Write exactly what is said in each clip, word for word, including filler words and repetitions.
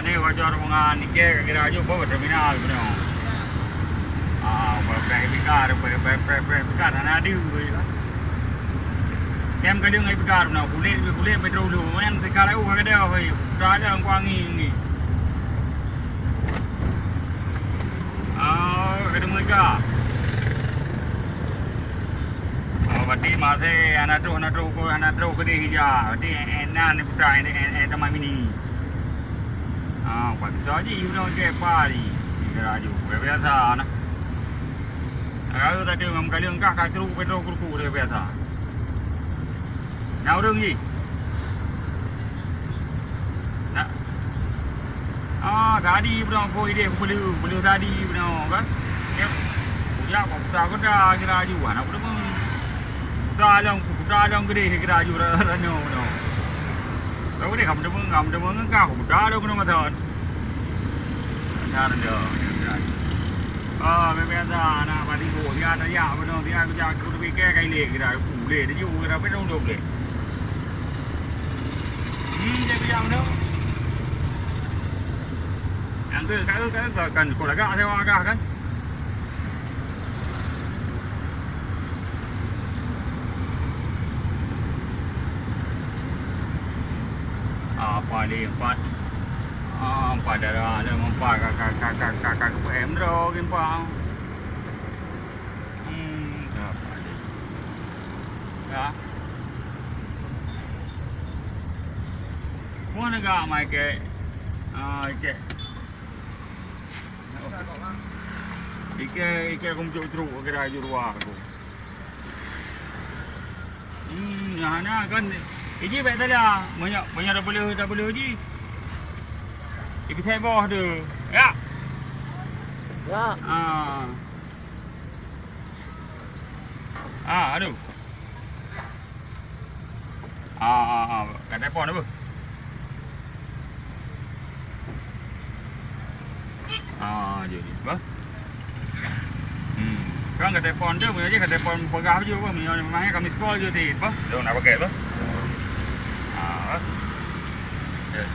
Bocor bunga nike ka kira aju bak terminal bunoe. Ah, preh-preh bika, preh-preh, preh-preh bika hana adu. Tem kali ngai bika bunoe, kulét, kulét petrol dulu. Main sekarang u ka ada, hoi. Dah ada angku angin ni. Ah, ka deungoe ka. Oh, berarti masih hana troh, hana troh, hana troh keudeh ija. Berarti, eh, eh, nan ni putra, eh, eh, eh, teman bini. Ah, bukan kita ji, you know, ke apa ni? Ni kena aju. Biasa, biasa nah. Kalau tadi memang kali engkah ka troh, troh kruku dia biasa. Na ureueng jih. Na. Ah, tadi pun aku ideh aku beli, beli tadi pun kan. Ya. Kujak kok kuda-kuda kira aju kan aku demen. Kuda long, kuda long gede kira aju ra-, rano pun. Kau ni kamu demen, kamu demen kan kau kuda long kena mata. Dasar dia, dia, dia. Ah, biasa anak bak timbuk, dia ada yak beuna, dia kerja aku lebih ke kai leh kira aku leh, dia juga kira apa dong dong leh. Hmm, dia kerja beuna. Yang ke, ke, ke, ke, kan, kau lagak saya agak kan. Ah, paling empat. Ah, empat darah ada empat kakak kakak kakak kakak P M droe gimpang. Hmm, apa dia? Ya. Mana gak mai ke? Ah, ke. Ike, ike aku mencok-cok kira aju ruah aku. Hmm, nah, nah kan. Iji baik tadi ah. Banyak, banyak dah boleh, dah boleh uji. Ibi saya bawah tu. Ya. Ya. Ah. Ah, aduh. Ah, ah, ah, kat telepon apa? Ah, je ni, apa? Hmm. Kan kat telepon tu, punya je kat telepon peugah je apa? Punya memang kami sekolah je ti, apa? Dia nak pakai apa? Ah, apa? Ya.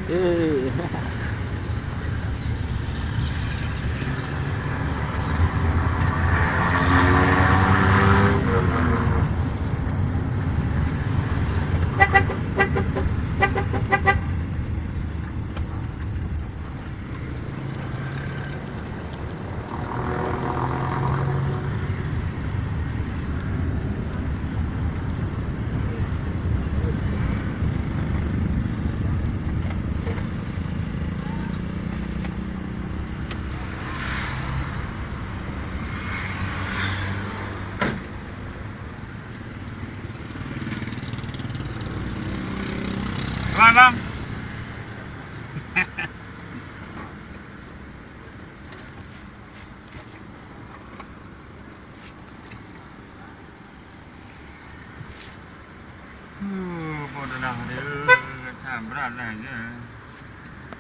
Eh. Bang, bang. Huh, bodoh lah dia. Kan berat lah dia.